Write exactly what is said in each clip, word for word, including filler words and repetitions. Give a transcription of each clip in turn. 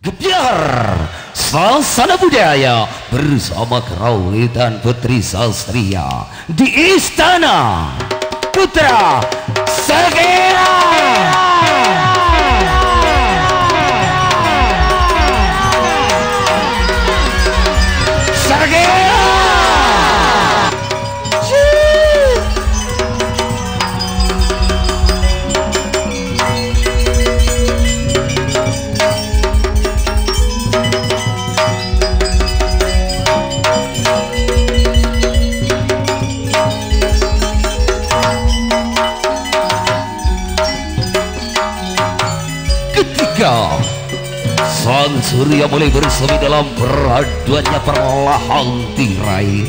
Gebyar Sasana Budaya bersama Kerawitan Putri Sastria di Istana Putra Sagera. Sagera. Ketika sang surya mulai bersemi dalam peraduannya perlahan tirai,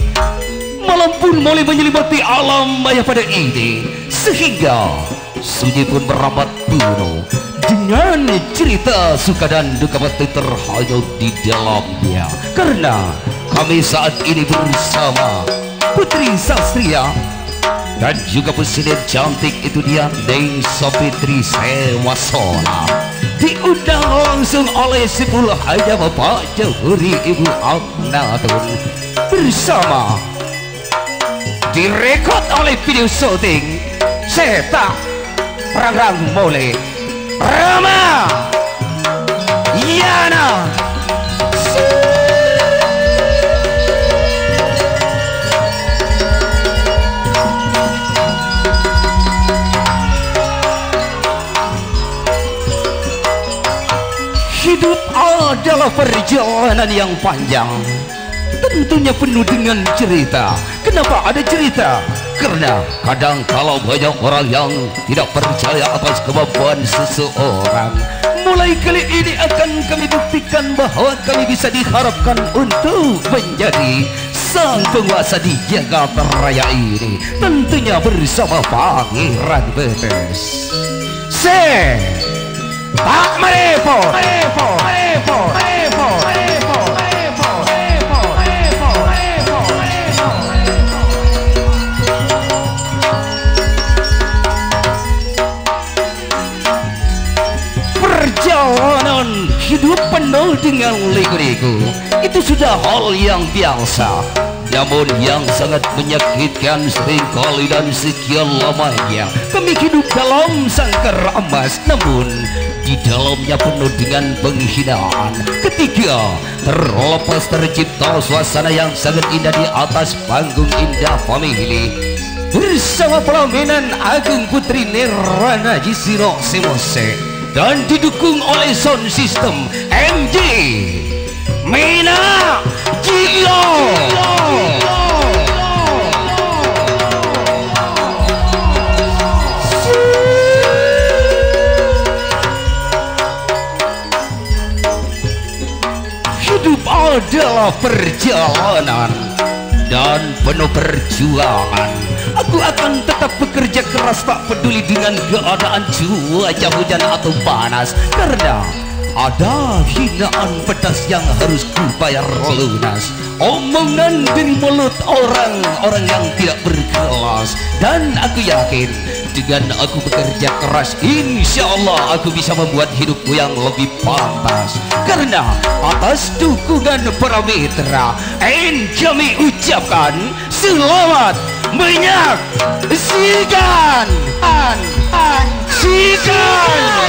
malam pun mulai menyelimati alam maya pada ini, sehingga sunyi pun merambat penuh dengan cerita suka dan duka pasti terhanyut di dalamnya. Karena kami saat ini bersama Putri Sastria dan juga pesinir cantik itu dia, Neng Sapitri Sewasona. Diundang langsung oleh Sipul Haja Bapak Jahuri Ibu Amnatun bersama direkod oleh video syuting. Seta rang-rang mole Rama Yana. Hidup adalah perjalanan yang panjang, tentunya penuh dengan cerita. Kenapa ada cerita? Karena kadang kala banyak orang yang tidak percaya atas kemampuan seseorang. Mulai kali ini akan kami buktikan bahwa kami bisa diharapkan untuk menjadi sang penguasa di Jagat Raya ini. Tentunya bersama Pangeran Betes. Se. Ta' marepo. Perjalanan hidup penuh dengan liku-liku. Itu sudah hal yang biasa. Namun yang sangat menyakitkan, seringkali dan sekian lamanya kami hidup dalam sangkar emas, namun di dalamnya penuh dengan penghinaan. Ketiga, terlepas tercipta suasana yang sangat indah di atas panggung Indah Family bersama pelaminan Agung Putri Nirwana Jisiro Simose dan didukung oleh sound system M J Mina Jilo. Hidup adalah perjalanan dan penuh perjuangan. Aku akan tetap bekerja keras, tak peduli dengan keadaan cuaca hujan atau panas, karena ada hinaan pedas yang harus kubayar lunas. Omongan dari mulut orang-orang yang tidak berkelas. Dan aku yakin, dengan aku bekerja keras, insya Allah aku bisa membuat hidupku yang lebih pantas. Karena atas dukungan para mitra, en kami ucapkan selamat menyaksikan. An, an, sikan.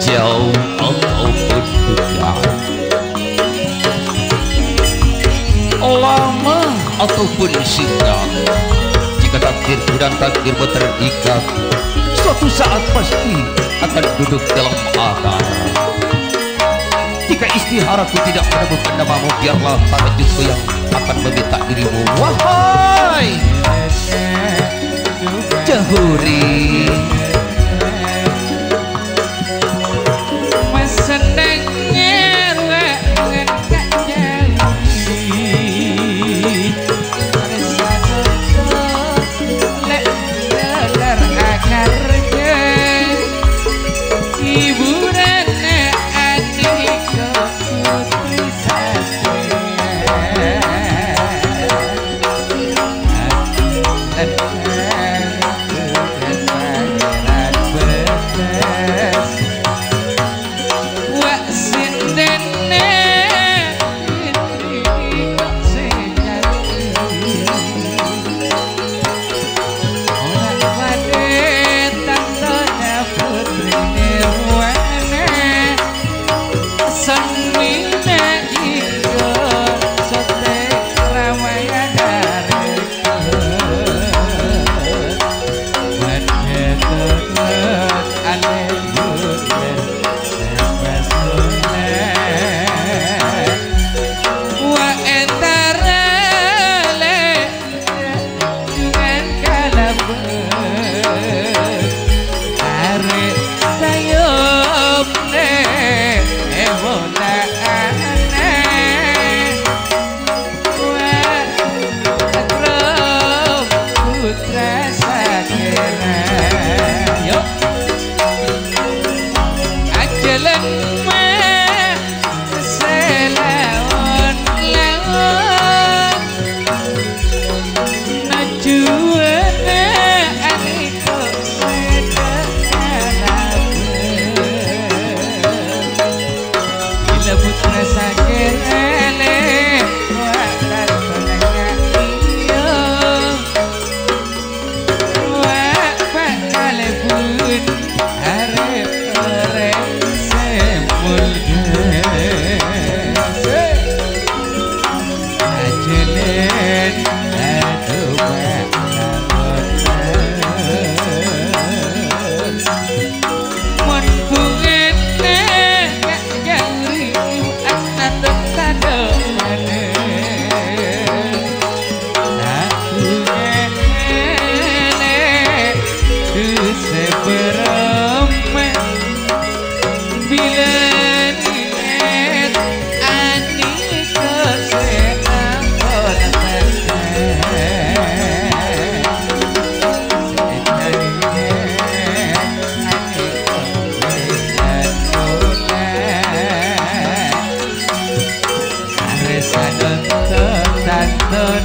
Jauh ataupun dekat, lama ataupun singkat, jika takdir dan takdir terikat, suatu saat pasti akan duduk dalam akal. Jika istiharaku tidak menemukan namamu, biarlah tanganku yang akan meminta dirimu. Wahai Jahuri.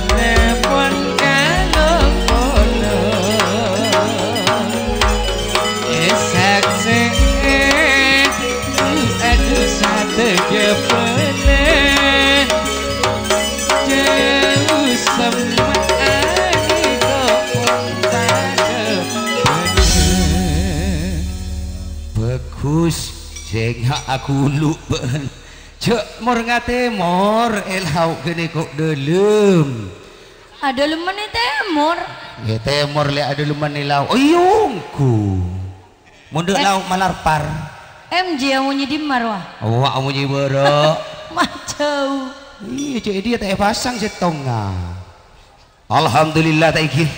Telepon kalopolo, eh, saksè'è, adu sadhâjâ bâlâ, jhâu semma'an kok pon padâ bâdâ. Bagus, sènga' aghulu' bân. Jhâ' mor ngatèmor, è lao' ghânèka dhâlem. Adhâlemman è tèmor. È tèmor lè' adhâlemman è lao'. Oh, iyâ, ongghu. Mondhâ' Eh. lao' malarpar. M J amonye dimma rowa? Wa, amonye bârâ'. Majhâu. Iyâ, cè' è dhiyâ ta' èpasang sèttongnga. Alhamdulillah, ta' èngghi.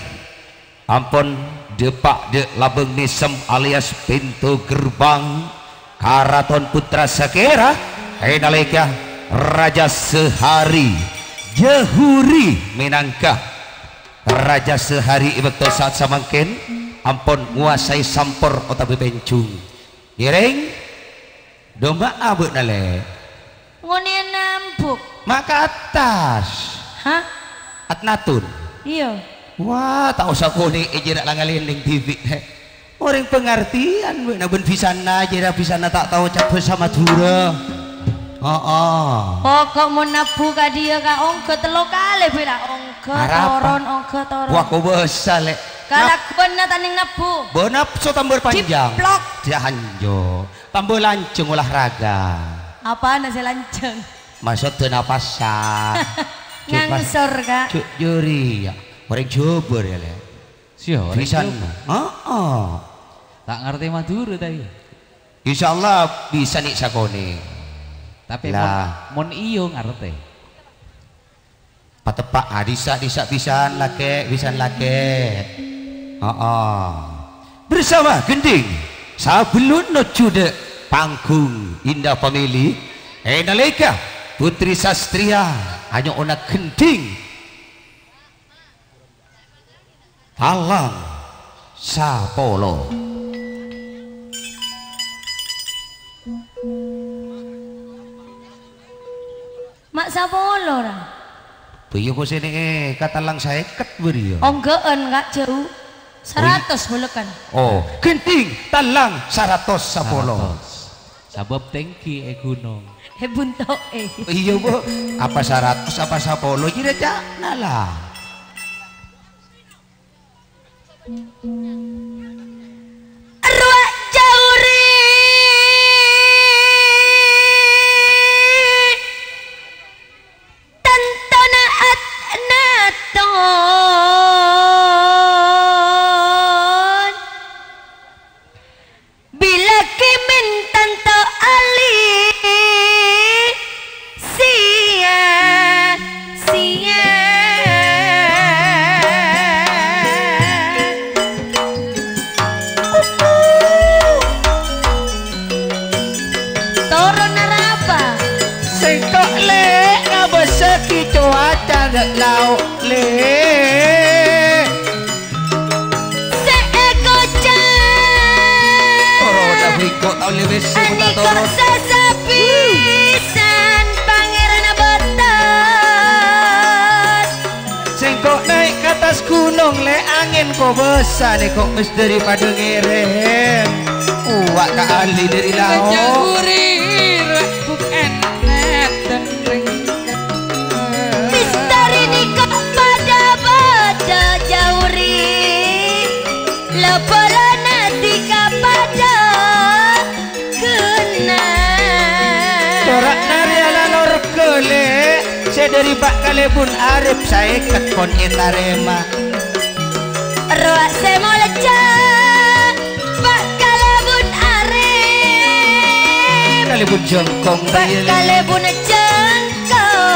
Ampon, dâpa' dâ' labâng nèsem alias pinto gerbang Karaton Putra Sakèra, è nalèka Raja Sehari, Jahuri mènangka Raja Sehari è bâkto saat samangkèn ampon nguasaè sampor otabâ pènjung. Ngèrèng, domba'a bâ'na, Lè'? Ngonè'è nambuk. Ma' ka attas. Hah? Atnatun. Iyâ. Wah, ta' osa konè'è jârâ' la ngalènèng dhibi', Lè'. Orèng pangartèyan bâ'na bân bhisanna jârâ' bhisanna ta' tao ca' bhâsa Madhurâ. Heeh. Pokok mon nabbu ka dhiyâ ka ongghâ tello kalè bhâi la ongghâ Arapa? Toron, ongghâ toron. Wah, kobâsa, Lè'. Kalakuanna tanèng nabbu. Bâ napso tambâ panjang. Diplok. Dianjo. Tambâ lanjhâng olahraga. Apana sè lanjhâng? Maksodda napassa. Coba. Ngangsor, Kak. Cuk jârèya. Orèng Jhâbâ rèya, Lè'. Siya, orèng Bhisan. Jhâbâ. Heeh. Ta' ngartè Madhurâ, ta' iyâ? Insyaallah bisa nè' sakonè'. Tapè mon, Lah. mon iyâ ngartè. Pateppa' adhissa'-dhissa' bhisan lakè', bhisan lakè'. Heeh. Bersama Gending, sabellun nojjhu dâ' panggung Indah Family, è nalèka Putri Sastria anyo'ona Gending. Talang sapolo. Ma' sapolo, ra? Bâ iyâ, kok sè nè'è ka talang saèket bâriyâ. Ongghâ'ân, Kak, jhâu. Saratos bâlâkân. Oh, gending talang saratos sapolo. Saratos. Sabâb tèngghi è ghunong. È bunto'è. Iyâ, Bu. Apa saratos, apa sapolo, jârèya ca'na, la. Rowa Jhâuri tantona at-, naton. Bilâ kèmèn tanto ali sia-sia. Toron arapa? Sèngko' lè' ngabâssaghi cowaca dâ' lao', lè'. Sè èkoca'. Toro' ta' bengko' tao lewes sè buta Anikor toro'. Sasapisan Pangèran abâtes. Sèngko' naè' ka attas ghunong, lè', angèn kobâsa nèko' wis dâripadâ ngèrèng. Uwa' ka ali dâri lao'. Jhâuri rèbuk ènèt dâri Misteri nèko padâ-padâ Jhâuri, la-bâlâna dhika padâ kèna. Cora'na rèya la lorga, lè', sè dâri Pa' Kalèbun Arif saèket pon ètarèma. Rowa sè molja Pa' Kalèbun Arif. Kalèbun Jhângkong, Pa' rèya, lè'. Kalèbun Jhângkong.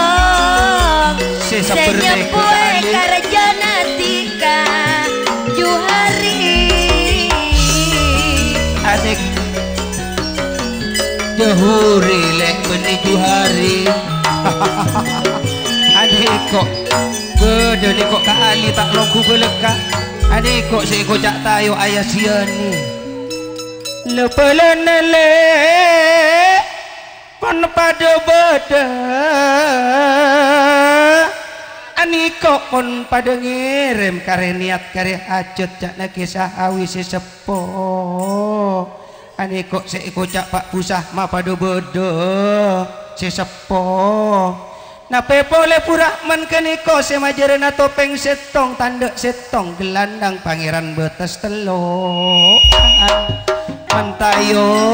Sè Sè sabbhâr nyembuwè nèko, lè'. Karjana dhika Jhâuri. Asik. Jhâuri, lè', bânnè Jhâuri. Anèko', bâdâ nèko' ka ali ta' longghu bâlâkka'. Anèko' sè èkoca' tayo ayasiyani. La-bâlâna, lè', pon padâ bâdâ. Anèko' pon padâ ngèrèm karè niyat karè hajhât ca'na Kè Sahawi sè seppo. Anèko' sè èkoca' Pa' Bhusah mapadâ bâdâ sè seppo. Napè polè Burahman ghânèko sè majârâna topèng sèttong, tandhâ' sèttong, ghellândhâng Pangèran bâtes tello'. Mantayo.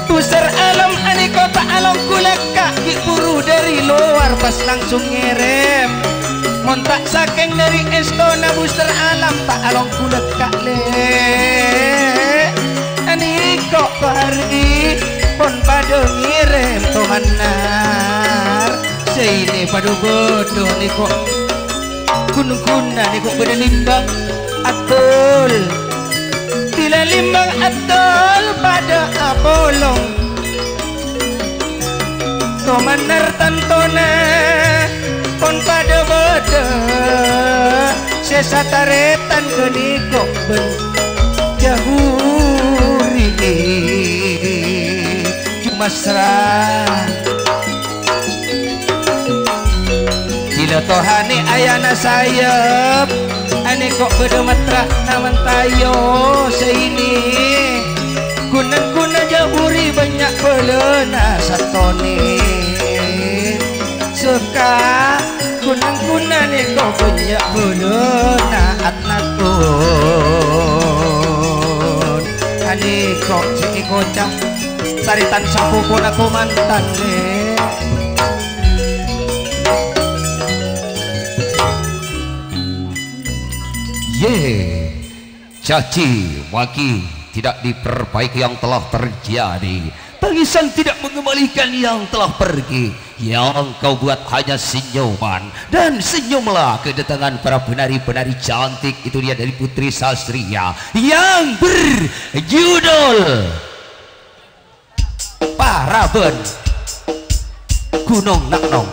Bhusar Alam anèko ta' alongghu lekka', ghi' buru dâri lowar pas langsung ngèrèm. Mon ta' sakèng dâri èstona Bhusar Alam ta' alongghu lekka', Lè'. Anèko' Kohari pon padâ ngèrèm tomanar. Sè inè padâ bâdâ nèko'. Ghun-ghunna nèko' bâdâ limbang addol. Bilâ limbang addol padâ apolong. Tomanar tantona pon padâ bâdâ sè satarètan ghânèko' bân Jahuri Jumasra. Jhilâ tohanè ayana sayep, anèko' bâdâ mattra' namantayo sè inè. Ghun-nangghunna Jahuri bânnya' bâlâna satonè. Sèka ghun-nangghunna nèko' bânnya' bâlâna atnaton. Anèko' sè èkoca' tarètan sapopona komantan, Lè'. Ye. Caci maki tidak diperbaiki yang telah terjadi. Tangisan tidak mengembalikan yang telah pergi. Yang kau buat hanya senyuman. Dan senyumlah kedatangan para penari-penari cantik itu dia dari Putri Sastria yang berjudul Paraban Gunong Naknong.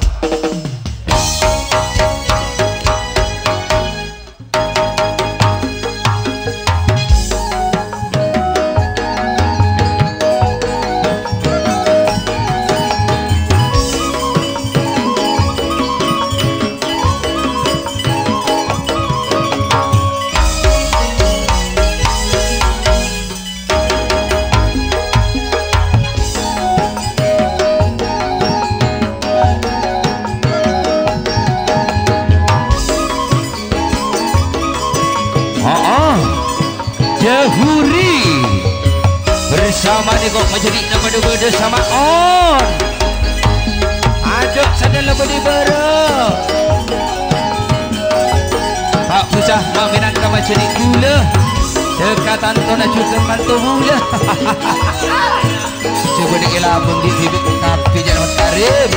Heeh. Jahuri. Bersama nèko' majâdi' padâ bâdâ sama'on. Ajo' sadhâjâ bâdâ bârâ. Pa' Bhusah mamènangka majâdi' ghulâ. Dâ' ka tantona jhughân manto bulâ. Coba dikit labung di bibit kapi jangan karim.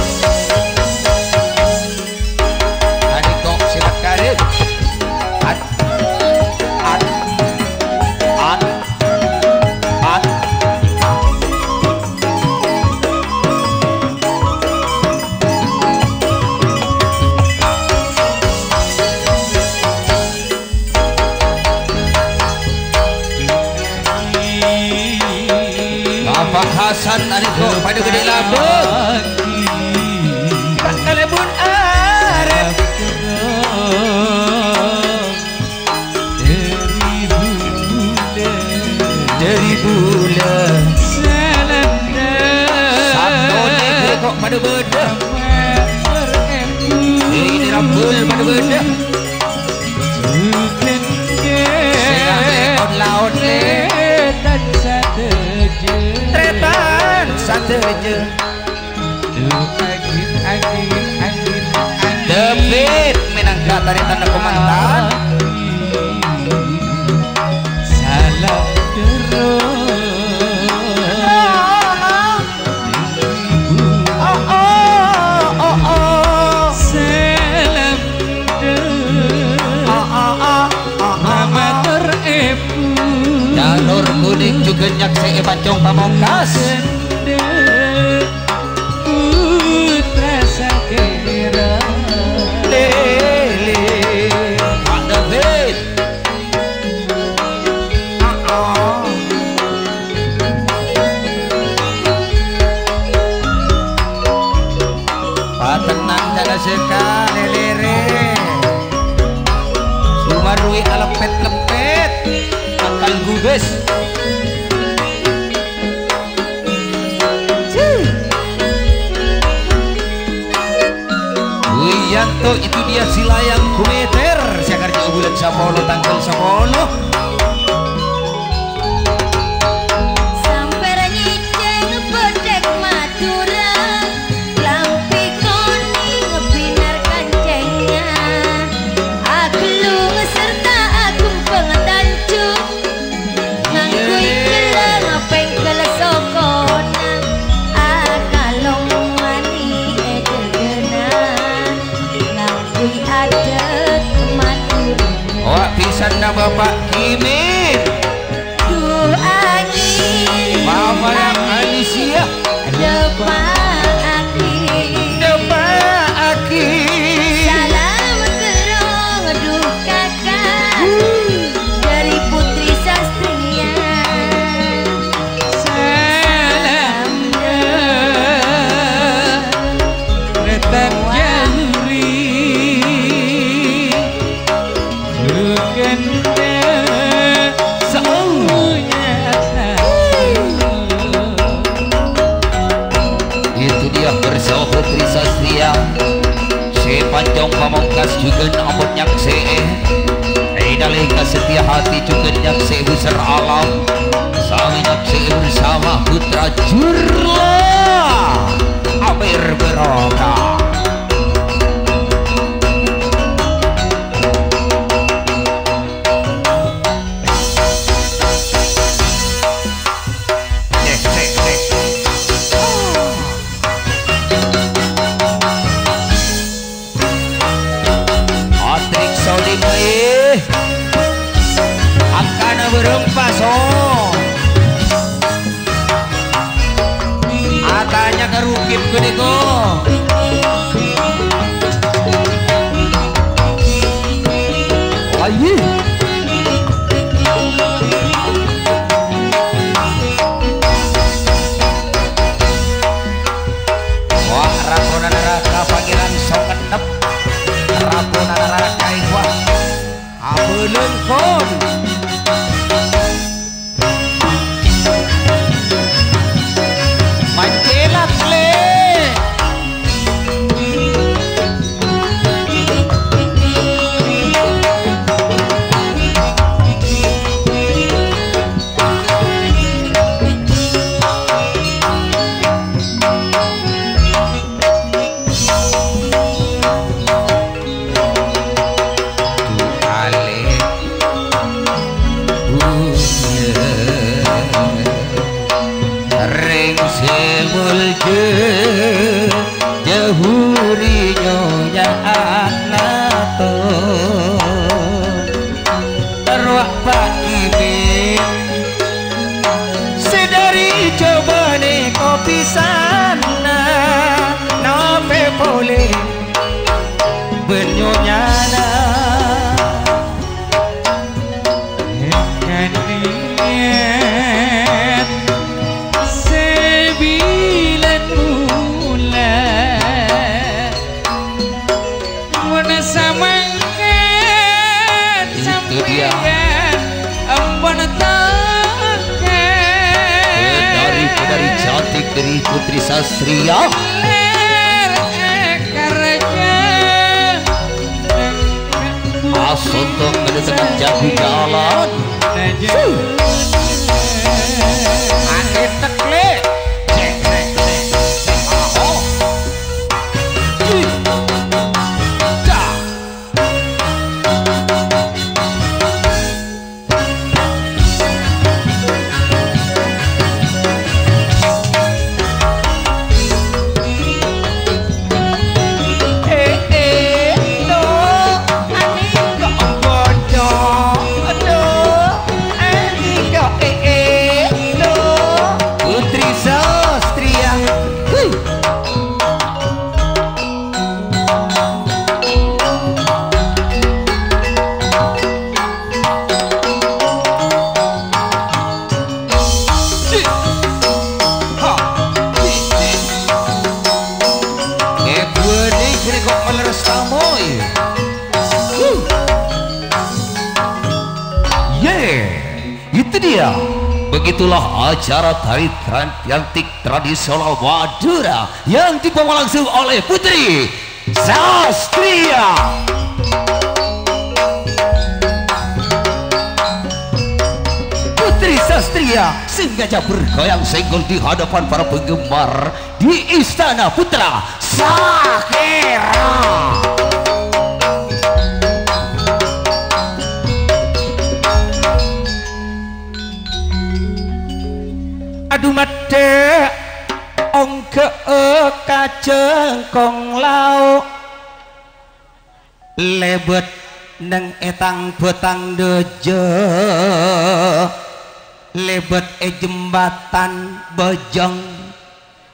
Tadi kok silat karim. At, at, at, at. Bapak Hasan Ariko padâ ghâdhâ' labung. Kalèbun arep. Dâri bulâ. Satone kok padâ bâdâ. Ini rambul padâ bâdâ. Sè laon-laon, lè. Tretan sadhâjâ. David mènangka tarètanna komandan. Salam terus. Oh, oh, oh, oh. Salam terus. Oh, oh, oh, oh, oh. Ramator ebu. Jalur kuning juga nyaksè'è pancong pamongkas. Putra Sakera. Lele. Pak David. Ah, ah. Wis. Wiyanto, itu dia si layang kumeter, sè karjâ bulan sapolo, tangghâl sapolo. Sampèr nyècèng bâdâk Madhurâ, lampi konèng bhinar kancèngnga, aghellung sarta aghempeng tanjung. Ngangghuy gellâng pèngghel sokona, akalong mani è dâdâna, ngangghuy adât Madhurâ. Wa' bhisanna Bapa' Kimin. Duh angin, Mama Alicia. Dâpa'aghi. Dâpa'aghi. Salam terrong, duh kakak. Dâri Putri Sastria. Salam, Retan Jahuri. Bukan saonya. Itu dia bersama Putri Sastria. Sè pancong pamongkas jhughân ampon nyaksè'è. È nalèka satèya hati jhughân nyaksè'è bhâsar alam. Sami nyaksè'è bersama Putra Jurla. Amèr barokah. Cek, cek, cek. Atrik Solim, eh. Angkana bârâmpa, so. Atanya ka Rukip ghânèka. Ayo. Wah, rabuna naraka Pangèran Songennep. Rabuna naraka, wah. Abâlâng, kon. Mancèlat, Lè'. Du'ale buya rèng sè molja, jhâhuri Nyonya Anato. Terro Pa' Kimin sè dâri jhâbâna kopisanna, napè polè bân nyonyana. Èkaniat sè bilân mula. Mon samangkèn Itu dia. Sampèyan ampon tongkèn. Penari-penari cantik dari Putri Sastria. Lèr èkarja. Asonto mèlu tekan jago jalan. Aketek, Lè'. Cek, cek, cek, cek. Aho. Ih. Dah. Itu dia, begitulah acara tari tran-, cantik tradisional Madura yang dibawa langsung oleh Putri Sastria. Putri Sastria sengaja bergoyang senggol di hadapan para penggemar di Istana Putra Sakera. Adu maddhâ ongghâ'â ka jhângkong lao', lèbât neng è tang-bâtang dâjâ, lèbât è jembatan bâjâng.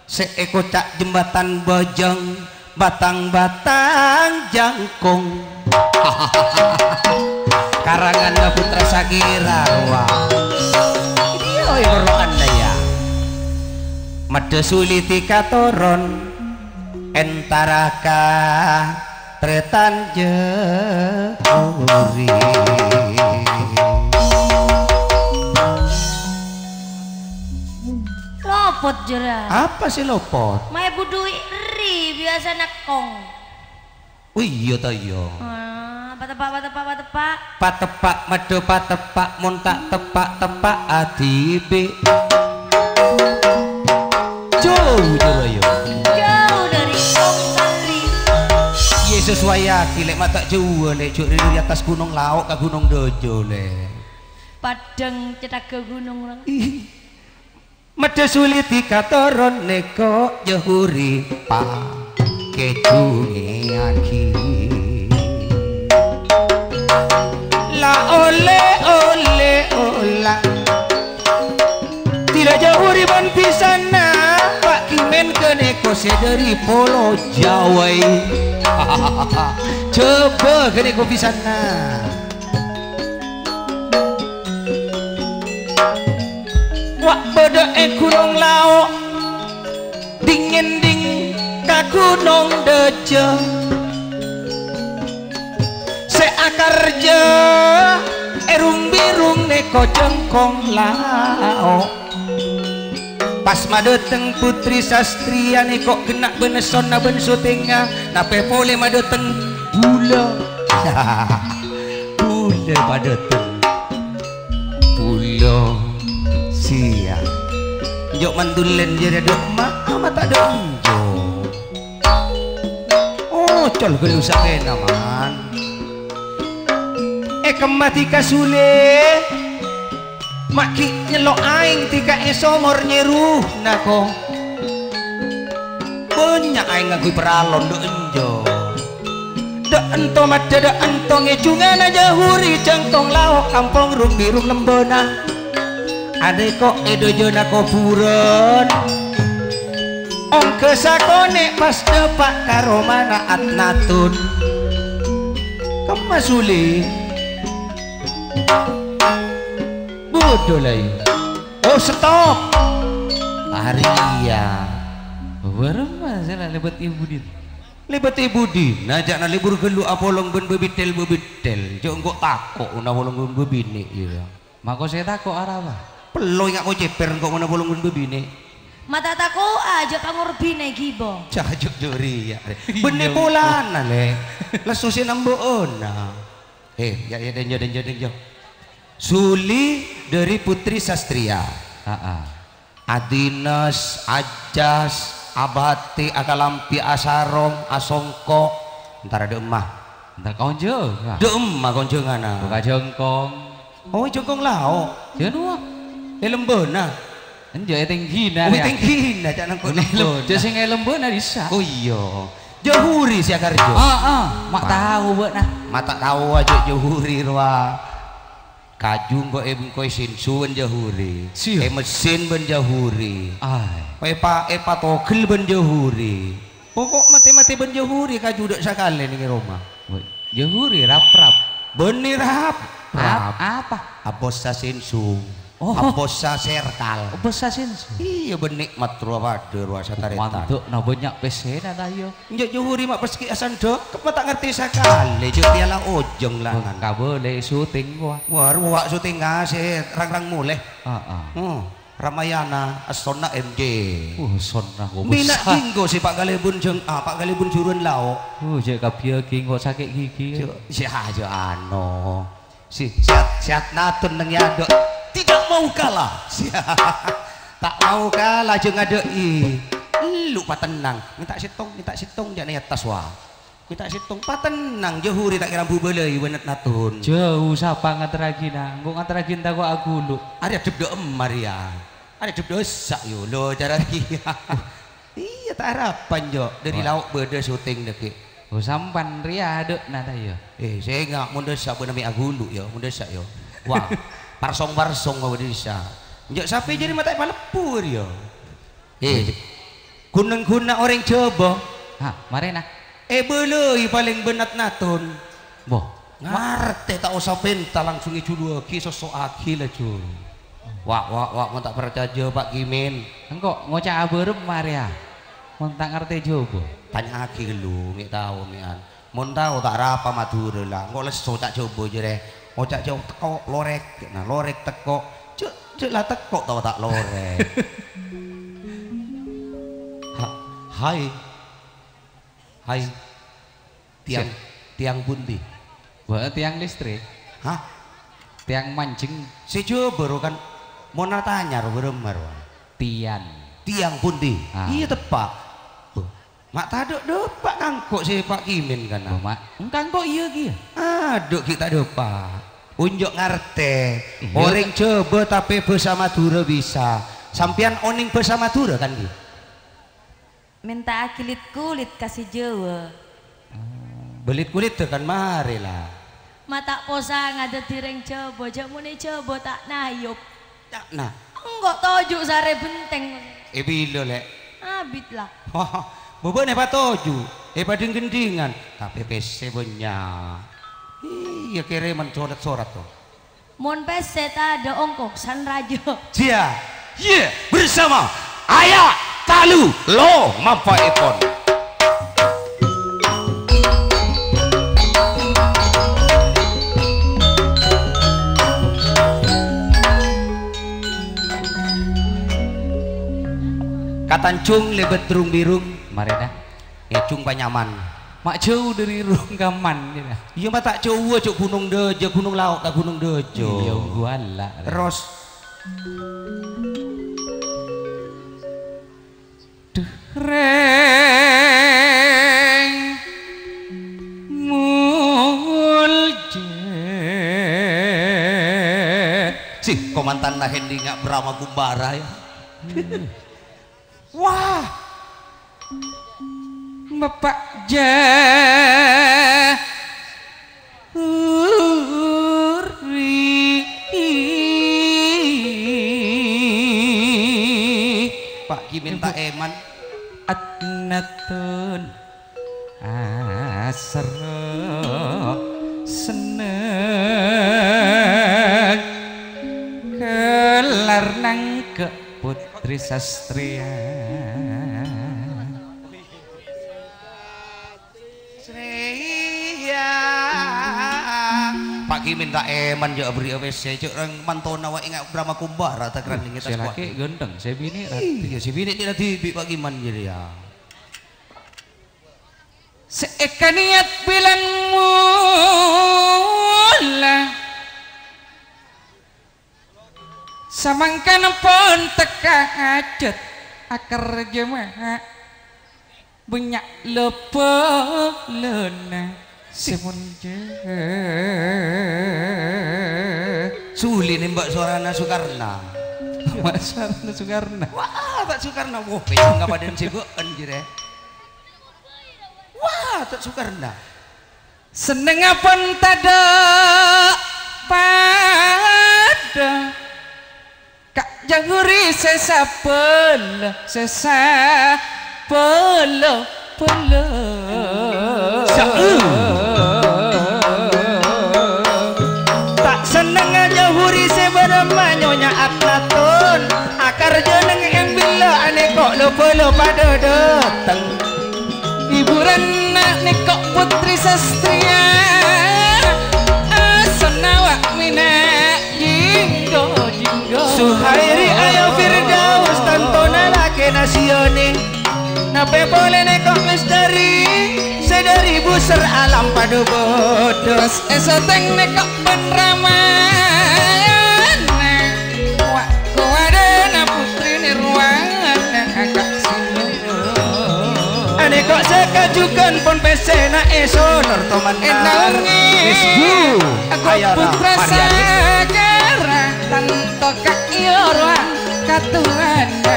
Sè èkoca' jembatan bâjâng, batang-batang jangkong. Karanganna Putra Sakera, rowa. Iyâ, iyâ, rowa anda, ya. Maddhâ suliti katoron, entara ka Tretan Jehuri. Lopot, Jura. Apa sih lopot? Maè budui ri biasa nekong. Oh iya ta iya. Ah, pateppa', pateppa', pateppa'. Pateppa', maddhâ pateppa', mon ta' teppa', teppa' adibi'. Jauh, Jura, ya. Jauh dari Kong Sari. Iya, sesuaiaghi, Lè', ma' ta' jauh, Lè', jhâ' ri, ri attas ghunong lao' ka ghunong dâjâ, Lè'. Padhâng cetthagghâ ghunong, Rang. Ih. Maddhâ suliti katoron nèko Jehuri pakèjungèyaghi. La olè, olè, ola. Dila Jehuri bân bisanna, Pa' Kimèn ghânèko sè dâri Polo Jawa. Coba ghânèko bisanna. Wa' bâdâ è ghunong lao', dingin-dingin ka ghunong dâjâ. Sè akarjâ è rung-birung nèko jhângkong lao'. Pas madâteng Putri Sastria nèko ghenna' bân essona bân sotengnga, napè polè madâteng bulâ. Bulâ padâteng. Bulâ. Sia. Enjâ' mandulèn jârèya dâ' emma', ma' ta' dâ' enjâ'. Ocol ghâllu sapèna, Man. È kemma dhika Sule. Ma' ghi' nyello' aèng dhika è somor nyeruna, ko. Bânnya' aèng ngangghuy paralon, dâ' enjâ'. Dâ' ento maddhâ dâ' ento ngèjhungana Jehuri jhângkong lao' kampong rung-birung lembâna. Adâ' ko' è dâjâna kobhurân. Ongghâ sakonè' pas dâpa' ka romana Atnatun. Kemma Sule. Budhu, Lai. Oh, stop. Arèya. Bârâmma sè la lèbât è budina? Lèbât è budina, jhâ' na lèbur ghâllu apolong bân bâbitthèl-bâbitthèl. Jhâ' engko' tako' mon apolong bân bâbinè', iyâ. Mako sè tako' arapa? Pello enga' ko' cèpèr engko' mon apolong bân bâbinè'. Ma' ta' tako'a, jhâ' pangorbhina èghibâ. Jhâ' jhâ' jhâ' rèya. Iyâ. Bânnè polana, Lè'. Lesso sè nambâ'âna. Eh, ya, ya, dânjâ, dânjâ, dânjâ. Suli dâri Putri Sastria. Aa. Adinès, ajas, abati, akalambi, asarong, asongko'. Entara dâ' emma. Entara konjhâng, Kak. Dâ' emma konjhânganna. Buka jhângkong. Oh, jhângkong lao'. Jhâ' nuwâ. È lembâna. Enjâ' è tèngghina, Oh, rèya. Tèngghina, ca'na engko' È lem-, lembâna. Jhâ' sè è lembâna bisa. Oh, iyâ. Jahuri sè akarjâ. Ah, ah, ma' Wah. Tao bâ'na. Ma' ta' tao ajâ Jahuri rowa. Kaju engko' è, engko' è sensu bân Jahuri. Siya. È mesin bân Jahuri. Ai. È pa-, è patogel bân Jahuri. Poko' matè-matè bân Jahuri kaju dâ' sakalè neng è roma. Wah, Jahuri rap-rap. Bânnè rap-rap. Rap apa? Abos sasensu. Oh. Apossa serkal. Bessa sense. Iyâ, bân nè'mat rowa padâ rowa sataretan. Mandâ'na bânnya' pèssèna ta' iyâ? Enjâ' Johuri ma' pèssè asandhâ, kemma ta' ngartè sakalè, jâ' piyala ojâng langan. Kabâlâ syuting, wa. Wah, rowa syuting ngasè rang-rang molè. Heeh. Hmm. Ramayana, essonna M J. Uh, sonna kok Mina besar. Jinggo si Pak Galebun jeng, ah, Pak Galebun juruan lao. Uh, jâ' kabiyâ ginggo sakè' gigi. Jâ', jâ', jâ' ano. Si, sehat, sehat natun neng yado. Tidak mau kalah. Si, tak mau kalah jeng adâ'i. Lu patennang. Minta settong, minta settong jâ' neng attas wa. Minta settong patennang, Johuri ta' kèra mbubâlâi bânnè natun. Jâu sapa ngaterragina? Engko' ngaterragina tako' aghulu'. Arè dhep dâ' emma rèya. Arè dhep dâ' essa' yo, lo cara rèya. Iyâ, ta' arapan, Jo. Dâri lao' bâdâ syuting dâggi'. Oh, sampan rèya adâ'na ta' iyâ? Eh, sènga' mon dâ' essa' bâ'na mè' aghulu' yo, mon dâ' essa' yo. Wah, parsong-parsong bâdâ dissa'. Enjâ' sapè jârèya ma' ta' èpaleppo rèya. Eh, ghun-nengghunna orèng Jhâbâ. Ha, marèna. Èbâlâi palèng bânnè natun. Boh. Ngartè ta' osa pènta langsung èjuluwâghi, soso'aghi laju. Wa', wa', wa', mon ta' parcajâ, Pak Kimin. Engko' ngoca'a bârâmma rèya. Mon ta' ngartè Jhâbâ. Tanya'aghi ghâllu, mè' tao, mè'an. Mon tao ta' arapa Madhurâ la, engko' lesso ca' Jhâbâ jârèya. Oca' Jhâbâ tekko', lorèk. Nah, lorèk tekko'. Jâ', jâ' la tekko' tao ta' lorèk. Ha, hai. Hai. Tiang, Sè. Tiang pundi? Wah, tiang listrik. Hah? Tiang manjeng. Sè Jhâbâ ro kan mon atanya ro bârâmma ro. Tiang. Tiang pundi? Ah. Iyâ teppa'. Bâh. Ma' tadâ' dâpa' kangko' sè Pak Kimin kana. Bâh, ma'. Engkangko' iyâ kèya. Adâ' ghi' ta' dâpa'. Unjâ' ngartè. Iyâ. Orèng Jhâbâ tapè bhâsa Madhurâ bisa. Sampèyan onèng bhâsa Madhurâ kan, ghi? Mènta'aghi lit-kulit ka sè Jhâbâ. Bâ lit-kulidhâ kan marè, la. Ma' ta' posanga dhâddhi rèng Jhâbâ, jhâ' mon è Jhâbâ ta' nayop. Ca'na. Engko' toju' sarè benteng. È bilâ, Lè'? Abit, la. Wah, bâbâna èpatoju', èpadhing-ghendhingan, tapè pèssè bânnya'. Iyâ, kèrèman sorat-sorat, to. Mon pèssè tadâ' ongkos, san rajâ. Jiyâ, iyâ, bersama Aya Talu Lo Mampaèpon. Ka Tanjung lèbât Rung-Birung. Marèna. È Jung Panyaman. Ma' jhâu dâri Rungkaman, gitu. Iyâ, ma' ta' jhâu, jhâ' Gunung Dâjâ, Gunung Lao' ka Gunung Dâjâ. Iyâ, ongghu alla', rè. Terros. Dhereng mulja. Sih, komantanna Hendinga Brahma Kumbara, ya. Wah. Bapak Jahuri. Pak Ki minta eman. Adnatun asra seneng kelar nangke Putri Sastria. Sria. Pak Ki minta eman, jhâ' aberri' A W C, jhâ' rèng mantona wae nga' Brahma Kumbara, ta' kerana ngetas. Sè laki' ganteng, sè binè' rati. Iyâ, sè binè' nèka dibi' Pak Ki man jârèya. Sè èkaniat bilân mola. Samangkèn pon tekka ajât akerjâ maha. Bânnya' la-bâlâna sè monjâ. Suli nèmbâ' sowarana Sukarna. Nèmbâ' sowarana Sukarna. Wah, ta' Sukarna. Wah, pèjeng kapadhân sè bâ'en jârèya. Wah, ta' Sukarna. Sennengnga pon tadâ' padâ. Ka' jhâ' ghuri sè sabâlâ, sè sabâlâ-bâlâ. Sa-, eh. Ta' sennengnga jhâ' ghuri sè bân Nyama Nyonya Atnaton, akarjâ neng embilla anèko' lo-bâlo padâ dâteng. Hiburanna nèko' Putri Sastria, asonna wa' mèna jinggo-jinggo. Suhairi ayo Firdaus, tantona lakèna Sioni. Napè polè nèko' misteri, sè dâri busèr alam padâ bâdâ. Pas èsatèng nèko' bân ramana, wa' kowadâna putri nirwana ka' sèna. Anèko' sè kajhughân pon pèssèna èsonor toman. Ènangè. Wis, Bu. Aku Ayana putra Maryani. Sagara, tanto ka' iyâ rowa katuwana.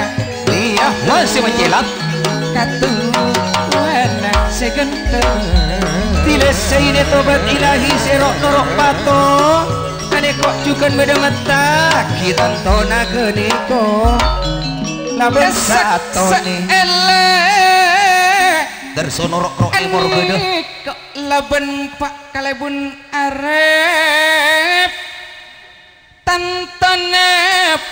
Iyâ, masih menjilat. Katuwana sè ghântel. Dilessèi tobat ilahi sè ro'-noro' pato. Anèko' jhughân bâdâ metta'aghi tantona ghânèko. Labân Sak-, satonè. Saellè. Dâr sonoro' ro' èmor bâdâ. Anèko' labân pa' kalèbun arep. Tantona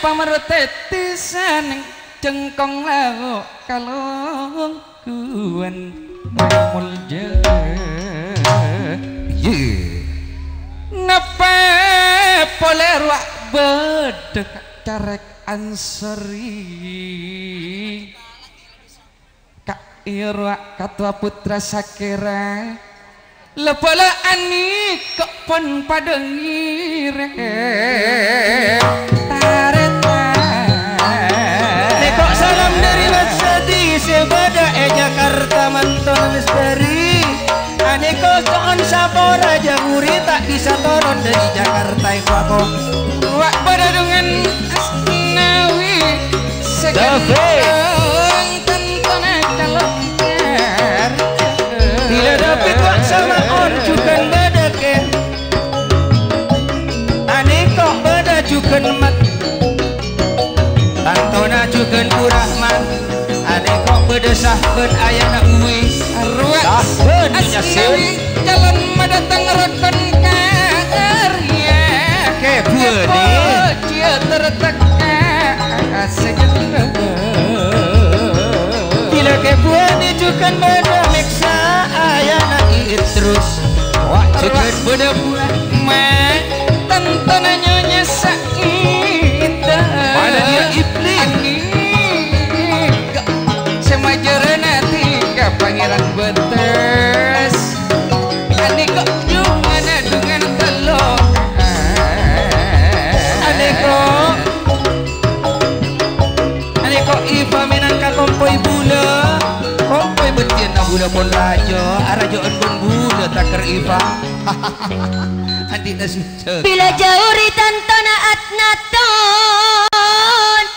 pamertè tisanèng jhengkong lao' kalongguwan molja. Iyâ. Napa polè rowa bâdâ ka' carèk ansori? Ka' iyâ rowa katowa putra sakèra. Lè-bâlâ anèko' pon padâ ngèrèm tarètan. Nèko' salam dâri Watsadi sè bâdâ è Jakarta, mantona misteri. Anèko' so'on sapora jhâ' bhuri ta' bisa toron dâri Jakarta, èko' ako. Wa' bâdâ dhungan Asnawi sè David. Ghântèng tantona calon. Bilâ David wa' sama'on jhughân bâdâ kè. Anèko' bâdâ jhughân Mat. Tantona jhughân Bu Rahman. Anèko' bâdâ sah bân ayana Uwi. Rowa sah bân Nyonya Asnawi Sin. Calon madâteng rokon karya. Kè buwâni. Puja terteka sè ghellem. Bilâ kè buwâni jhughân bâdâ mèksa ayana Idrus. Wa' jhughân bâdâ buwâ ma' tantona Nyonya Sa'idah. Mana dia iblis? Ani. Sè majârâna ati ka Pangèran Bâtes. Anèko' jhungana dhungan tello. Anèko'. Anèko' Iva mènangka kompoy bulâ. Kompoy bâddhiyânna bulâ pon rajâ, arajâ'ân bân bulâ takèr Iva. Andi'na sujud. Bilâ jhâuri tantona Atnaton.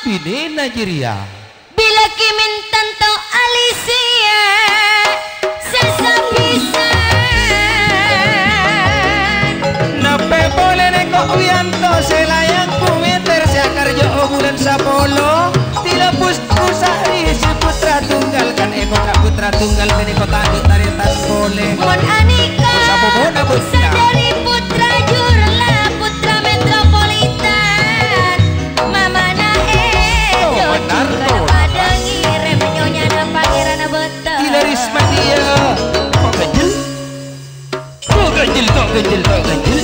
Binèna jârèya. Bilâ kèmèn tanto Alisia sè sapisan. Napè polè nèko' Wiyanto sè layang kumèter sè akarjâ'â bulân sapolo. Dilapus pusari sè putra tunggal kan èkoca' putra tunggal mènèko tadâ' tarètan polè. Mon anèka, sapa mona bocah? Sadhâri putra jurla, putra metropolitan. Mamana Edo, oh, benar, jhungkar tuh, padâ ngèrèm nyonyana Pangèran Bâtâ. Dila Rismadia. Kok ganjil? Kok ganjil, kok ganjil, kok ganjil?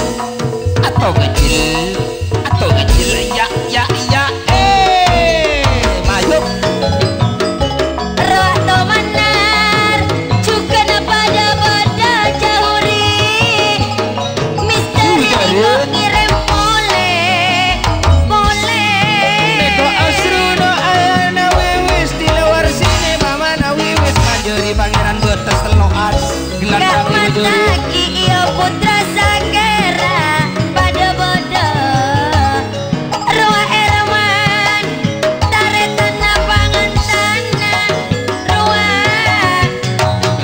Atau ganjil? Atau ganjil? Ya, ya, ya. Eh, maju. Rowa tomanar, jhughân padâ-padâ jhâuri. Mister Iko ngèrèm polè, polè. Nèko asruna ayana Wiwis, dila warsine mamana Wiwis, manjâri Pangèran Bâtes tello'an. Gelar kami berdua. Rahmataki iyo putra sagara padâ-padâ. Rowa Erman, tarètanna pangantana. Rowa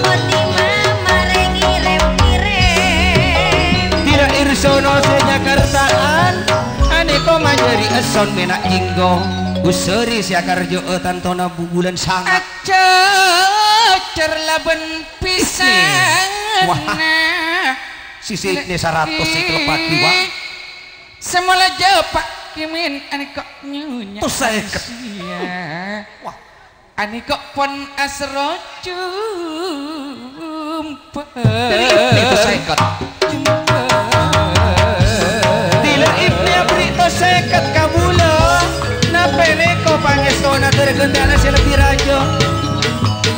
Fatimah marè ngèrèm-ngèrèm. Dila Irsono sè Jakartaan, anèko manjâri esson mèna' jinggo. Usari sè akarjâ'â tantona bu-, bulân sanga'. Acacar labân pisana. Wah. Sisi ini saratos sè kelebbhât dua. Sè mola jhâpa' Kimin anèka nyonya. Terros sèket. Sia. Wah. Anèka pon asra jumpa. Terros sèket. Jumpa. Dila Ibni aberri' terros sèket ka bulâ. Napè nèko pangèstona dâri ghântèna sè lebbi rajâ.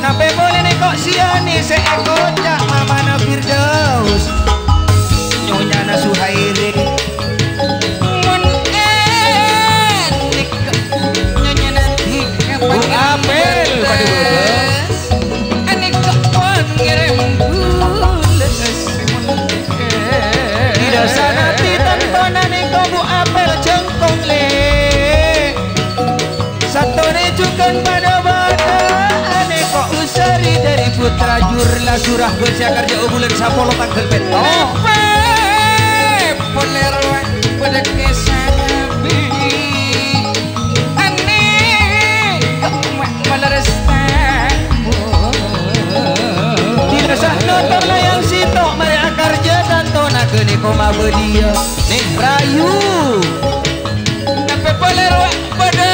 Napè polè nèko sianè sè èkoca' mamana Firdaus. Nyonyana Suhairi. Mon ènèka nyanyana dhika Bu Apel, padâ bâbâ. Ènèka pon ngèrèm bulâ. Dila sanatè tantona nèko Bu Apel jhângkong, Lè'. Satona jhughân padâ bâdâ, anèka usari dâri Putra Jur la surah bân sè akarjâ'â bulân sapolo tangghâl pètto. Polè rowa padâ kèsa kabbhi. Anè, ma-, malerres tamu. Dila sa'noto layang sèttong marè akarjâ tantona ghânèka mabâdhiyâ. Nè rayu. Napè polè rowa padâ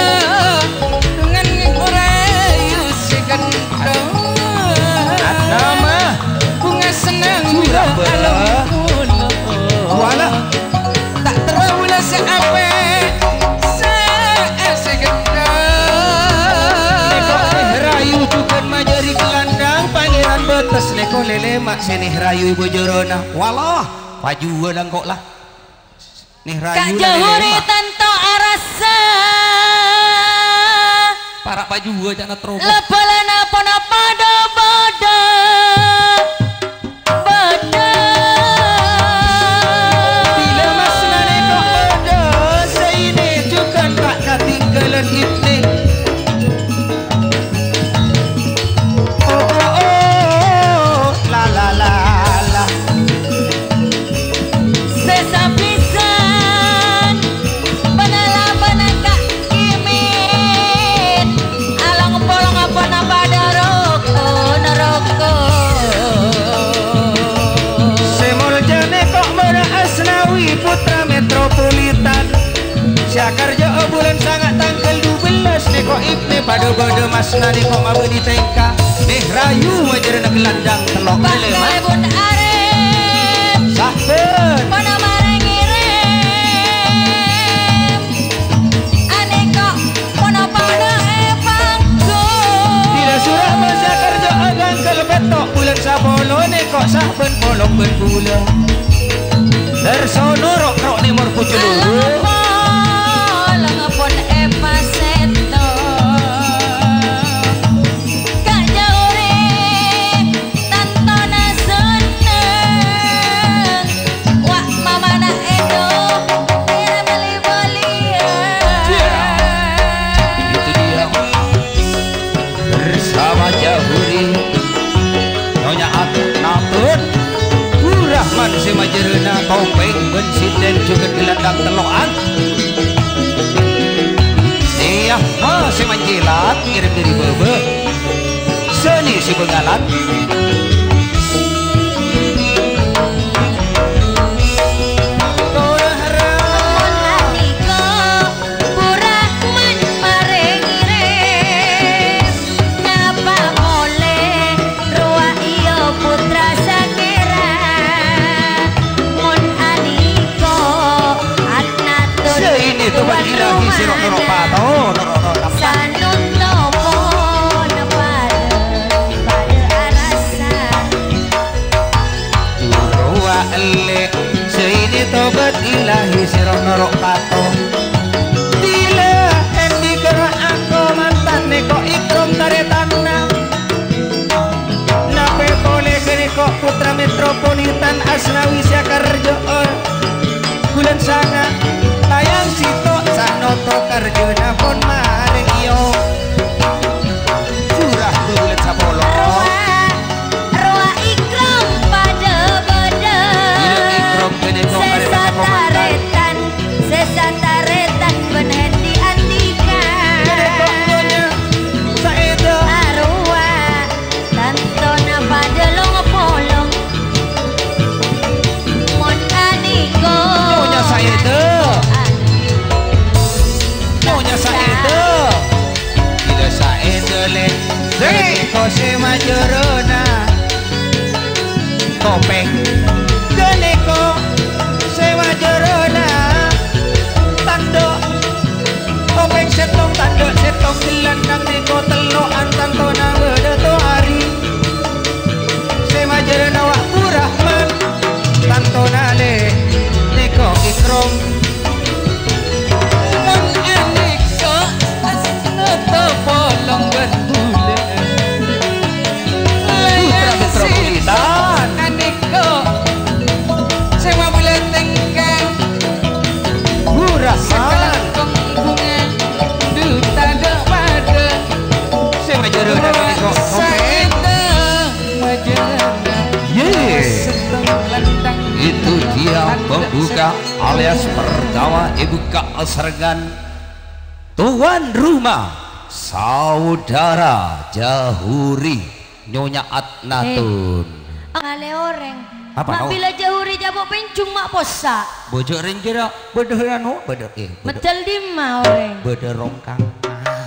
ngèn orayu sè ghântèng. Atnama. Bhunga senneng Surabaya. Alem kula. Wala. Ta' terro bulâ sè apè', sè, sè ghântèng. Nèko nè rayu jhughân majâri gelandang, Pangèran Bâtes nèko lèlè ma' sè nè rayu bojorona. Wala, pajuwâ la engko' la. Nè rayu Ka' la jhâhurè lèlè ma'. Tanto arassa. Para' pajuwâ ca'na terobos. Lebbhâlana ponapa dâ-bâdâ. Bâdâ. Bilâ masnane kok bâdâ, sè ine jhughân ta' katinggalan ipne. Oh, oh, oh, la, la, la, la. Sè sapisan panalabana ka' Kimin, along-polong apa napa dâ' roko-naroko. Sè moljâna kok bâdâ Asnawi Putra Metropolitan. Sè akarjâ'â bulân sanga' tangghâl dubellâs nèko ipne padâ-bâdâ masnane kok mabâli tengka. Neh rayu majârâna gelandang tello' Pak lèma'. Kebun Arif. Sabbhân. Pada marè ngèrèm. Anèko ponapa dâ' è panggung. Bilâ sura masa kerja agang kalebet tok bulân sapolo nèko sabbhân polong bân bulâ. Darsono ro'-ro' nèmor pucul luru. Polong pon è pasèto. Ka' jhâurè tantona senneng. Wa' mamana edo, ira bali-balian. Itu dia. Bersama Jahuri, Nyonya Atnatun, Burahman sè majârâna topeng bân sinden jhughân gelandang tello'an. Iyâ, ma sè manjèlat ngèrèm dâri bâbâ. Seni sè bângalan. Mon andika Burahman marè ngèrèm, napa polè rowa iyâ putra sakèra. Mon andika Atnatun. Sè ine tobat ilahi sè ro'-noro' pato, noro'-noro' tempat. Sanonto pon padâ, padâ arassa. Rowa ellè', sè ine tobat ilahi sè ro'-noro' pato. Dila endi kera angko mantan nèko ikrom tarètanna. Napè polè ghânèko putra metropolitan Asnawi sè akarjâ'â bulân sanga', tayang sèttong sanonto karjâna pon marè iyâ. Surah bulân sapolo. Rowa, rowa ikram padâ bâdâ. Iyâ, ikram ghânèko sè marè sataretan, sè sataretan bân endi andika. Ghânèko donya saèda. Arowa. Tantona padâ long-polong. Mon anèko. Nyonya Saèda. Ghânèka sè majârâna topèng. Ghânèka sè majârâna tandhâ'. Topèng sèttong, tandhâ' sèttong, ghellâ' ghânèka tello'an tantona bâdâ toarè. Sè majârâna Wa' Burahman, tantona lè nèka Ikrom. Mon anèka asna topolong bân bulâ. Putra Metropolitan. Anèka sè mabulâ tèngkang. Burahman. Sakalangkong bhunga duta dâ' padâ. Sè majârâna nèka Topèng. Saènta majârâna. Ye. Sèttong lantang. Itu dia pembuka alias pertama dibuka serangan tuan rumah, saudara Jahuri, Nyonya Atnatun. Eh, ngalè orèng. Apa, Ma' no? Bilâ Jahuri jhâ' bâ' pènjhung ma' possa'. Bâjâ rèng jârèya, bâdâ anu, bâdâ, eh, bâdâ. Medhâl dimma orèng? Bâdâ rongkang.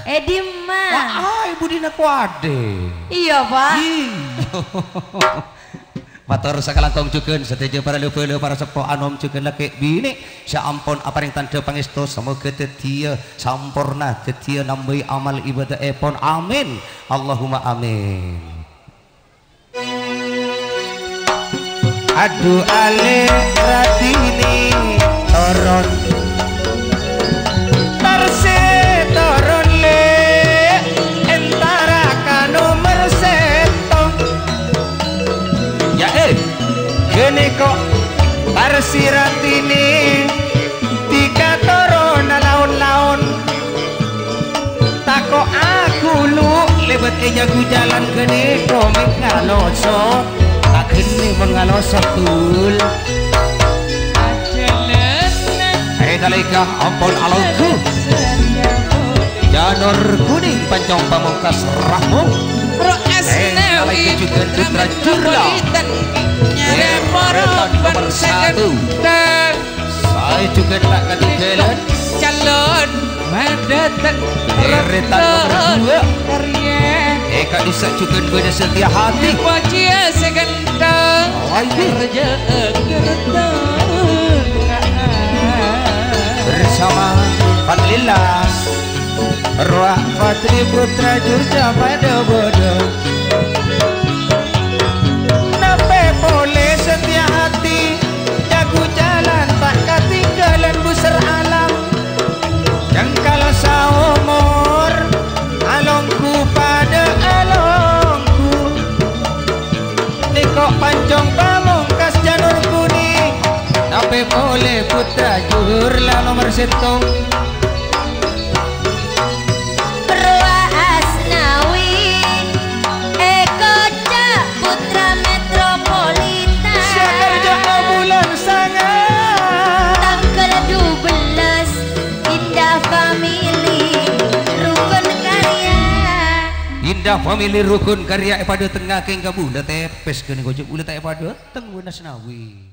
Eh, dimma? Wah, ah, ibu dina kuadè. Iyâ, Pak. Ih. Mator sakalangkong jhughân sadhâjâ para la-bhâlâ, para seppo anom jhughân lakè' binè' sè ampon aparèng tandhâ pangèsto, samoghâ dhâddhiyâ samporna, dhâddhiyâ nambâi amal ibadahèpon. Amin. Allahumma amin. Adu alè' radini toron. Tarsi toron lè' entara ka nomer sèttong. Ya, eh, ghânèka Tarsi radini dhika toronna laon-laon. Tako' aghulu lèbât è jhâghu jhâlân ghânèka mè' ngaloso. Aghâni mè' ngaloso, Tul. Ajhâlâna. Eh, nalèka ampon alongghu. Janur kuning pancong pamongkas rahmo. Ro Eh, asnawi nalèka jhughân putra Jurla. Metropolitan. Nyarè Deretan nomor satu. Saè jhughân ta' katinggalân. Calon madâteng. Deretan nomor dua. Karya. Eh, ka'dissa' jhughân bâdâ Setia Hati. Pojiyâ sè ghântheng. Awaiji. Kerja kerta. Bersama Fadlillah. Rowa Fadli putra Jurja padâ bâdâ. Napè polè Setia Hati, jhâghu jhâlân ta' katinggalân busèr alam. Jhângkal saomor, alongghu padâ alongghu. Nèko pancong pamongkas janur kuning. Napè polè putra Jurla nomer sèttong. Rowa Asnawi, Eko Cak Putra Metropolitan. Sè kerja bulan sanga. Tanggal dua belas, Indah Family, Rukun Karya. Indah Family, Rukun Karya, èpadâtengngaghi ka bulâ tèpès kènè' ghâjhâ bulâ ta' èpadâteng, Wan Asnawi.